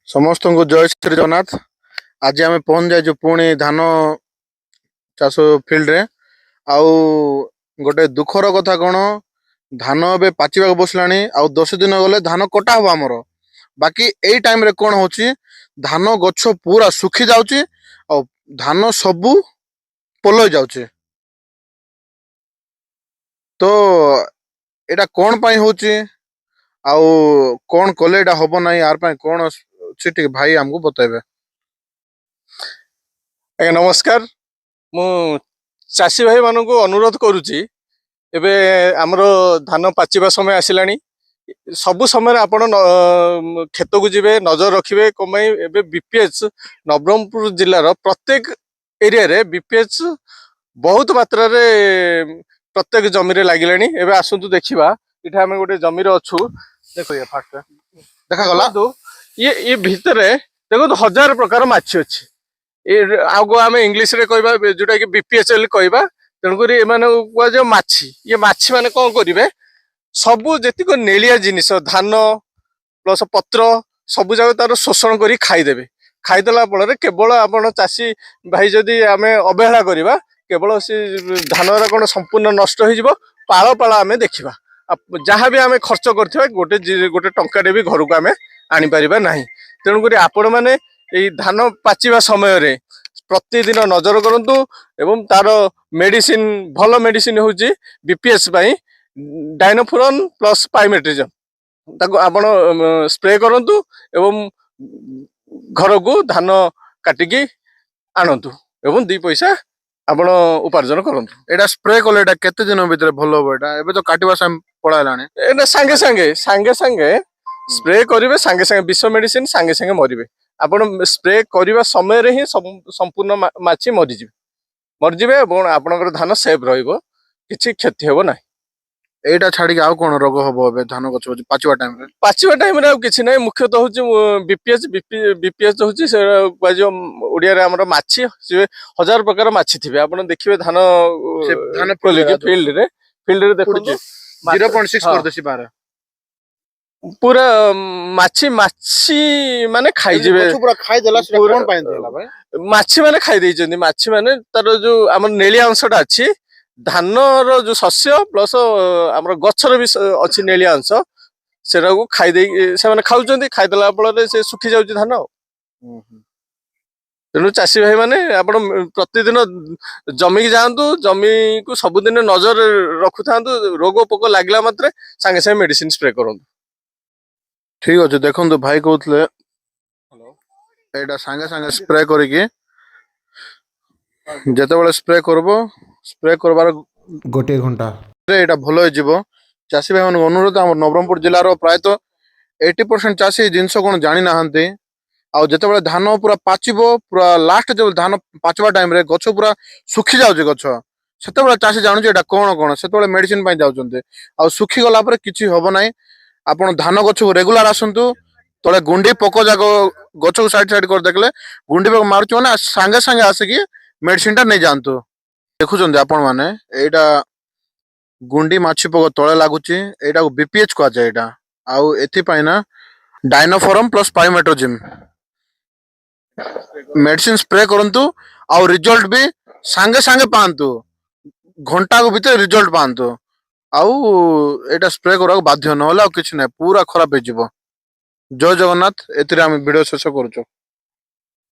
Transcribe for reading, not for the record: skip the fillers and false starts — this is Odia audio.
ସମସ୍ତଙ୍କୁ ଜୟ ଶ୍ରୀ ଜଗନ୍ନାଥ। ଆଜି ଆମେ ପହଞ୍ଚି ଯାଇଛୁ ପୁଣି ଧାନ ଚାଷ ଫିଲ୍ଡରେ। ଆଉ ଗୋଟେ ଦୁଃଖର କଥା କ'ଣ, ଧାନ ଏବେ ପାଚିବାକୁ ବସିଲାଣି ଆଉ 10 ଦିନ ଗଲେ ଧାନ କଟା ହବ ଆମର। ବାକି ଏଇ ଟାଇମରେ କ'ଣ ହଉଛି, ଧାନ ଗଛ ପୁରା ଶୁଖି ଯାଉଛି ଆଉ ଧାନ ସବୁ ପଲେଇ ଯାଉଛି। ତ ଏଇଟା କ'ଣ ପାଇଁ ହଉଛି ଆଉ କ'ଣ କଲେ ଏଇଟା ହବ ନାହିଁ, ଆର ପାଇଁ କ'ଣ ଅଛି, ଟିକେ ଭାଇ ଆମକୁ ବତେଇବେ। ଆଜ୍ଞା ନମସ୍କାର। ମୁଁ ଚାଷୀ ଭାଇମାନଙ୍କୁ ଅନୁରୋଧ କରୁଛି, ଏବେ ଆମର ଧାନ ପାଚିବା ସମୟ ଆସିଲାଣି। ସବୁ ସମୟରେ ଆପଣ କ୍ଷେତକୁ ଯିବେ, ନଜର ରଖିବେ। କଣ ପାଇଁ, ଏବେ ବିପିଏଚ୍ ନବରଙ୍ଗପୁର ଜିଲ୍ଲାର ପ୍ରତ୍ୟେକ ଏରିଆରେ ବିପିଏଚ୍ ବହୁତ ମାତ୍ରାରେ ପ୍ରତ୍ୟେକ ଜମିରେ ଲାଗିଲାଣି। ଏବେ ଆସନ୍ତୁ ଦେଖିବା, ଏଠି ଆମେ ଗୋଟେ ଜମିରେ ଅଛୁ। ଦେଖ, ଇଏ ଫାଷ୍ଟ ଦେଖାଗଲା। ଦେଖନ୍ତୁ, ଇଏ ଭିତରେ ଦେଖନ୍ତୁ, ହଜାର ପ୍ରକାର ମାଛି ଅଛି। ଏ ଆଉ ଆମେ ଇଂଲିଶରେ କହିବା ଯୋଉଟା କି ବିପିଏଚ୍ ବୋଲି କହିବା। ତେଣୁକରି ଏମାନଙ୍କୁ କୁହାଯିବ ମାଛି। ଇଏ ମାଛି ମାନେ କଣ କରିବେ, ସବୁ ଯେତିକ ନେଳିଆ ଜିନିଷ, ଧାନ ପ୍ଲସ ପତ୍ର, ସବୁ ଯାକ ତାର ଶୋଷଣ କରି ଖାଇଦେବେ। ଖାଇଦେଲା ଫଳରେ କେବଳ ଆପଣ ଚାଷୀ ଭାଇ ଯଦି ଆମେ ଅବହେଳା କରିବା, କେବଳ ସେ ଧାନର କଣ ସମ୍ପୂର୍ଣ୍ଣ ନଷ୍ଟ ହେଇଯିବ। ପାଳ ପାଳ ଆମେ ଦେଖିବା, ଆଉ ଯାହା ବି ଆମେ ଖର୍ଚ୍ଚ କରିଥିବା, ଗୋଟେ ଟଙ୍କାଟେ ବି ଘରକୁ ଆମେ ଆଣିପାରିବା ନାହିଁ। ତେଣୁକରି ଆପଣମାନେ ଏଇ ଧାନ ପାଚିବା ସମୟରେ ପ୍ରତିଦିନ ନଜର କରନ୍ତୁ ଏବଂ ତାର ମେଡିସିନ, ଭଲ ମେଡିସିନ ହେଉଛି ବିପିଏଚ୍ ପାଇଁ ଡାଇନୋଫୁରନ୍ ପ୍ଲସ୍ ପାଇମେଟ୍ରିଜମ୍। ତାକୁ ଆପଣ ସ୍ପ୍ରେ କରନ୍ତୁ ଏବଂ ଘରକୁ ଧାନ କାଟିକି ଆଣନ୍ତୁ ଏବଂ ଦି ପଇସା ଆପଣ ଉପାର୍ଜନ କରନ୍ତୁ। ଏଇଟା ସ୍ପ୍ରେ କଲେ ଏଇଟା କେତେ ଦିନ ଭିତରେ ଭଲ ହବ? ଏଇଟା ଏବେ ତ କାଟିବା ସମୟ ପଳେଇଲାଣି। ଏଇଟା ସାଙ୍ଗେ ସାଙ୍ଗେ ସ୍ପ୍ରେ କରିବେ, ସାଙ୍ଗେ ସାଙ୍ଗେ ବିଷ ମେଡିସିନ, ସାଙ୍ଗେ ସାଙ୍ଗେ ମରିବେ। ଆପଣ ସ୍ପ୍ରେ କରିବା ସମୟରେ ହିଁ ସମ୍ପୂର୍ଣ୍ଣ ମାଛି ମରିଯିବେ ଏବଂ ଆପଣଙ୍କର ଧାନ ସେଫ୍ ରହିବ, କିଛି କ୍ଷତି ହେବ ନାହିଁ। ଏଇଟା ଛାଡିକି ଆଉ କଣ ରୋଗ ହବ ଏବେ ଧାନ ଗଛ ପାଚିବା ଟାଇମରେ? ପାଚିବା ଟାଇମରେ ଆଉ କିଛି ନାହିଁ। ମୁଖ୍ୟତଃ ହଉଛି ବିପିଏଚ୍। ବିପିଏଚ୍ ହଉଛି, ସେ କୁହାଯିବ ଓଡ଼ିଆରେ ଆମର ମାଛି। ସିଏ ହଜାର ପ୍ରକାର ମାଛି ଥିବେ। ଆପଣ ଦେଖିବେ ଧାନ ସେ ଧାନ ଖୋଲିକି ଫିଲ୍ଡରେ ଦେଖନ୍ତୁ। 0.6 କରିଦେସି ବାରେ। ପୁରା ମାଛି ମାନେ ଖାଇଯିବେ। ଗଛ ପୁରା ଖାଇଦେଲା, ସେଟା କଣ ପାଇଁ ଏମିତି ହେଲା ଭାଇ? ମାଛି ମାନେ ଖାଇ ଦେଇଛନ୍ତି। ମାଛି ମାନେ ତାର ଯୋଉ ଆମର ନେଳିଆ ଅଂଶଟା ଅଛି, ଧାନର ଯୋଉ ଶସ୍ୟ ପ୍ଲସ ଆମର ଗଛର ବି ଅଛି ନେଳିଆ ଅଂଶ, ସେଟାକୁ ଖାଇ ଦେଇକି ସେମାନେ ଖାଉଛନ୍ତି। ଖାଇଦେଲା ଫଳରେ ସେ ଶୁଖି ଯାଉଛି ଧାନ ଆଉ। ତେଣୁ ଚାଷୀ ଭାଇ ମାନେ, ଆପଣ ପ୍ରତିଦିନ ଜମିକି ଯାଆନ୍ତୁ, ଜମିକୁ ସବୁଦିନ ନଜର ରଖୁଥାନ୍ତୁ। ରୋଗ ପୋକ ଲାଗିଲା ମାତ୍ରେ ସାଙ୍ଗେ ସାଙ୍ଗେ ମେଡିସିନ ସ୍ପ୍ରେ କରନ୍ତୁ। ଠିକ ଅଛି। ଦେଖନ୍ତୁ, ଭାଇ କହୁଥିଲେ ଏଇଟା ସାଙ୍ଗେ ସାଙ୍ଗେ ସ୍ପ୍ରେ କରିକି, ଯେତେବେଳେ ସ୍ପ୍ରେ କରିବ, ସ୍ପ୍ରେ କରିବାର ଗୋଟିଏ ଘଣ୍ଟା ଏଇଟା ଭଲ ହେଇଯିବ। ଚାଷୀ ଭାଇମାନଙ୍କୁ ଅନୁରୋଧ, ଆମର ନବରଙ୍ଗପୁର ଜିଲ୍ଲାର ପ୍ରାୟତଃ 80% ଚାଷୀ ଏଇ ଜିନିଷ କଣ ଜାଣିନାହାନ୍ତି। ଆଉ ଯେତେବେଳେ ଧାନ ପୁରା ପାଚିବ, ପୁରା ଲାଷ୍ଟ ଯେତେବେଳେ ଧାନ ପାଚିବା ଟାଇମରେ ଗଛ ପୁରା ଶୁଖି ଯାଉଛି ଗଛ, ସେତେବେଳେ ଚାଷୀ ଜାଣୁଛି ଏଇଟା କଣ କଣ, ସେତେବେଳେ ମେଡିସିନ ପାଇଁ ଯାଉଛନ୍ତି। ଆଉ ଶୁଖିଗଲା ପରେ କିଛି ହବ ନାହିଁ। ଆପଣ ଧାନ ଗଛକୁ ରେଗୁଲାର ଆସନ୍ତୁ। ତଳେ ଗୁଣ୍ଡି ପୋକ ଯାକ ଗଛକୁ ସାଇଡ ସାଇଡ କରି ଦେଖିଲେ ଗୁଣ୍ଡି ପୋକ ମାରୁଛି, ମାନେ ସାଙ୍ଗେ ସାଙ୍ଗେ ଆସିକି ମେଡିସିନ ଟା ନେଇଯାଆନ୍ତୁ। ଦେଖୁଛନ୍ତି ଆପଣ ମାନେ, ଏଇଟା ଗୁଣ୍ଡି ମାଛି ପୋକ ତଳେ ଲାଗୁଛି। ଏଇଟାକୁ ବିପିଏଚ୍ କୁହାଯାଏ ଏଇଟା। ଆଉ ଏଥିପାଇଁ ନା ଡାଇନୋଫରମ୍ ପ୍ଲସ୍ ପାଇମେଟ୍ରୋଜିମ୍ ମେଡିସିନ ସ୍ପ୍ରେ କରନ୍ତୁ ଆଉ ରିଜଲ୍ଟ ବି ସାଙ୍ଗେ ସାଙ୍ଗେ ପାଆନ୍ତୁ। ଘଣ୍ଟାକ ଭିତରେ ରିଜଲ୍ଟ ପାଆନ୍ତୁ। ଆଉ ଏଇଟା ସ୍ପ୍ରେ କରିବାକୁ ବାଧ୍ୟ, ନହେଲେ ଆଉ କିଛି ନାହିଁ, ପୁରା ଖରାପ ହେଇଯିବ। ଜୟ ଜଗନ୍ନାଥ। ଏଥିରେ ଆମେ ଭିଡିଓ ଶେଷ କରୁଛୁ।